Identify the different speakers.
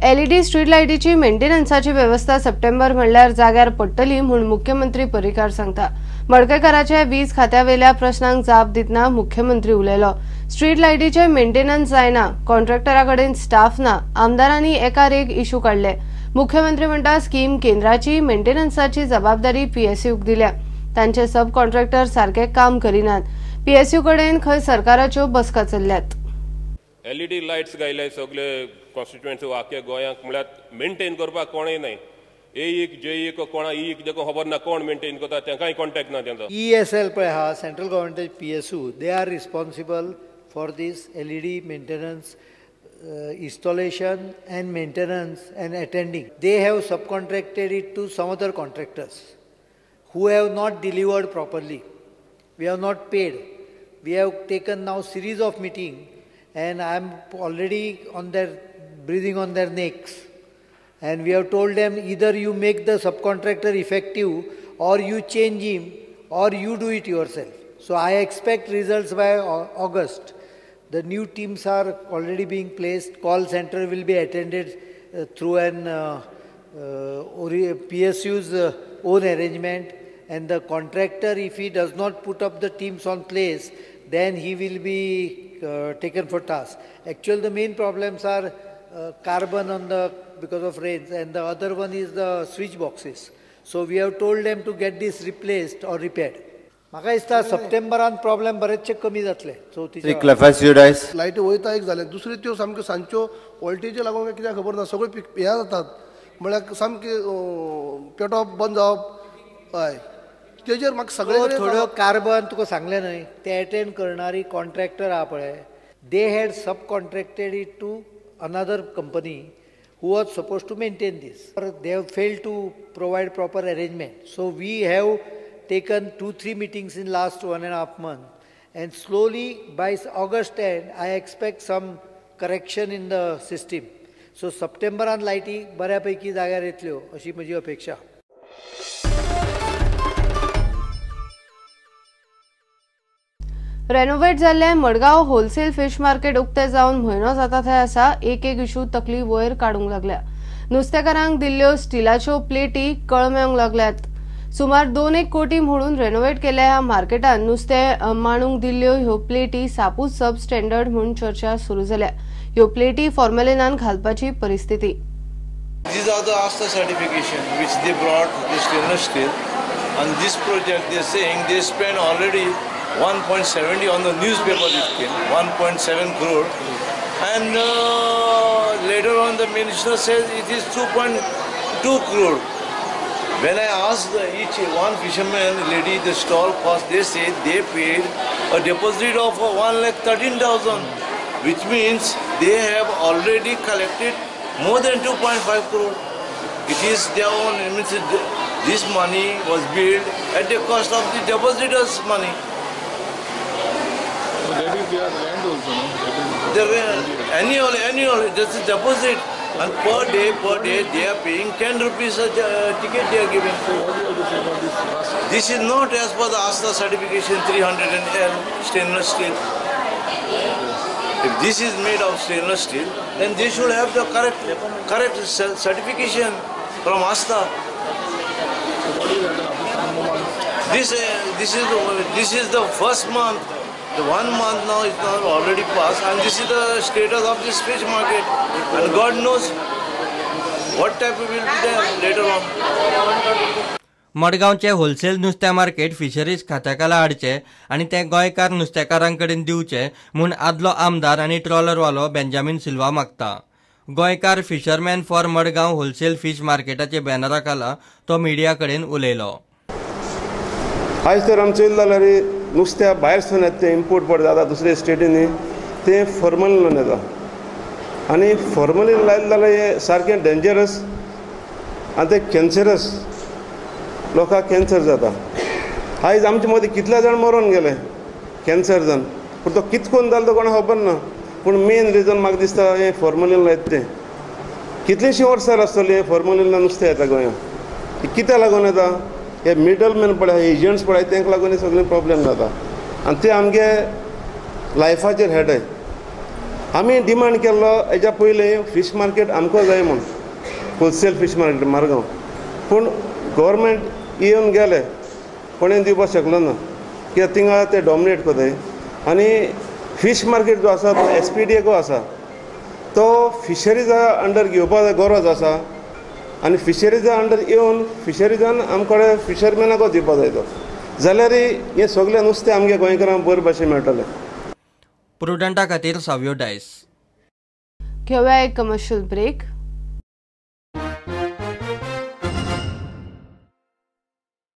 Speaker 1: LED street लायटीची मेंटेनन्साची वेवस्था सप्टेंबर म्हणल्यार जाग्यार पडटली म्हूण मुख्यमंत्री पर्रीकार सांगता. मडकयकाराच्या वीज खात्यावेल्या प्रश्नांक जाप दितना मुख्यमंत्री उलयलो. स्ट्रीट लायटीचे मेंटेनन्स जायना, कॉन्ट्रॅक्टरा कडेन स्टाफ ना, आमदारांनी एकार एक इशू काडले. मुख्यमंत्री म्हणटा स्कीम केंद्राची, मेंटेनन्साची जबाबदारी पीएसयूक दिल्या. तांचे सब कॉन्ट्रॅक्टर सारके काम करिनात. पीएसयू कडेन खंय सरकाराच्यो बसका चल्ल्यात.
Speaker 2: एलईडी लायट्स घायले सगळे कॉन्स्टिट्युएन्सी आख्या गोंयांक, म्हळ्यार मेंटेन करपाक कोणूय न्हय. एक जे एक कोणा एक देखून खबर ना कोण मेंटेन करता, तांकांय कॉन्टॅक्ट ना तेंचो.
Speaker 3: ESL पळय आहा, central गव्हर्मेंटाची PSU, they are responsible for this LED maintenance, installation and maintenance and attending. They have subcontracted it to some other contractors who have not delivered properly. We have not paid. We have taken now series of meeting and I am already on their breathing on their necks. And we have told them either you make the subcontractor effective or you change him or you do it yourself. So I expect results by August. The new teams are already being placed. Call center will be attended through an PSU's own arrangement, and the contractor, if he does not put up the teams on place, then he will be taken for task. Actually, the main problems are carbon on the because of rains, and the other one is the switch boxes. So we have told them to get this replaced or repaired. म्हाका दिसता सप्टेंबरान problem बरेचशे कमी जातले. चवथीच्या
Speaker 4: लायटी वयता एक जालें, दुसरी त्यो सामक्यो सांजच्यो वोल्टेजी लागून कित्याक खबर ना, सगळ्यो हें जातात, म्हळ्यार सामकें पेटोवप बंद जावप. हय, तेजेर म्हाका सगळे
Speaker 3: थोड्यो कार्बन तुका सांगलें न्हय, ते एटेंड करणारी कॉन्ट्रॅक्टर आहा पळय, they had subcontracted it to another company who was supposed to maintain this. They have failed to provide proper arrangement. So we have taken 2-3 meetings in last 1.5 months, and slowly by August end I expect some correction in the system. So सप्टेंबरान लायटी बऱ्यापैकी जाग्यार येतल्यो अशी म्हजी अपेक्षा.
Speaker 1: Renovate जाल्ले Madgaon wholesale fish market उक्ते जावन म्हयनो जाता थंय आसा. एक एक इशू तकली वयर काडूंक लागल्या. नुस्तेकारांक दिल्ल्यो स्टिलाच्यो प्लेटी कळमेवंक लागल्यात. सुमार 2-1 कोटी म्हणून रेनोवेट केल्ल्या ह्या मार्केटान नुस्तें मांडूंक दिल्ल्यो ह्यो प्लेटी सापूच सब स्टँडर्ड म्हूण चर्चा सुरू जाल्या. ह्यो प्लेटी फॉर्मेलिनान घालपाची परिस्थिती.
Speaker 5: These are the ASTA certification which they brought the stainless steel. On this project they are saying they spent already 1.70 on the newspaper it came, 1.7 crore, and later on the minister says it is 2.2 crore. When I asked each one fisherman lady the stall cost, they say they paid a deposit of 1,13,000, which means they have already collected more than 2.5 crore. It is their own, it means this money was billed at the cost of the depositors' money.
Speaker 6: So that is their rent also, no?
Speaker 5: That is annual, that's a deposit. And per day, they are paying 10 rupees a ticket they are giving.
Speaker 6: So what do you have to say about this rust?
Speaker 5: This is not as per the ASTA certification 300L stainless steel. If this is made of stainless steel, then they should have the correct certification from ASTA.
Speaker 6: So what is happening after some months?
Speaker 5: This is the first month. The 1 month now is now already passed, and this is the status of this fish market, and God knows what type will be there later on.
Speaker 7: मडगांवचे wholesale नुस्त्या market fisheries खात्याखाला हाडचे आनी ते गोंयकार नुस्तेकारांकडेन दिवचे म्हूण आदलो आमदार आनी ट्रॉलरवालो बेंजामीन सिल्वा मागता. गोंयकार fisherman for Madgaon wholesale fish मार्केटाचे बॅनरा खाला तो मिडिया कडेन उलयलो.
Speaker 8: आयज तर आमचें जाल्यार नुस्त्या भायर सून येता तें इम्पोर्ट पड जाता दुसऱ्या स्टेटींनी, तें फॉर्मलिन येता आनी फॉर्मलिन लायलें जाल्यार हें सारकें डेंजरस आनी तें कॅन्सरस, लोकांक कॅन्सर जाता. आयज आमचे मदीं कितले जाण मरोन गेले कॅन्सर जावन, पूण तो कितकोन जालो तो कोणाक खबर ना. पूण मेन रिजन म्हाका दिसता हें फॉर्मलिन लायता तें. कितलींशीं वर्सां आसतलीं हें फॉर्मलिन नुस्तें येता गोंयांत, कित्याक लागून येता? हे मिडलमॅन पळय, एजंट्स पळय, तांकां लागून हे सगळे प्रॉब्लेम जाता आनी ते आमगे लायफाचेर हेडय. आमी डिमांड केल्लो हेज्या पयलीं फीश मार्केट आमकां जाय म्हूण, होलसेल फीश मार्केट मारगांव, पूण गव्हर्मेंट येवन गेले, कोणें दिवपाक शकलो ना, कित्याक थिंगा ते डॉमिनेट करताय. आनी फीश मार्केट जो आसा तो एस पी डी एको आसा, तो फिशरीजा अंडर घेवपाक गरज आसा आनी फिशरीजा अंडर येवन फिशरीजान आमकडे फिशरमॅनाक दिवपाक जाय तो, जाल्यार हें सगळें नुस्तें आमगे गोंयकारांक बरे भाशेन मेळटलें.
Speaker 7: प्रुडंटा खातीर सावयो डायस.
Speaker 1: घेवया एक कमर्शियल ब्रेक.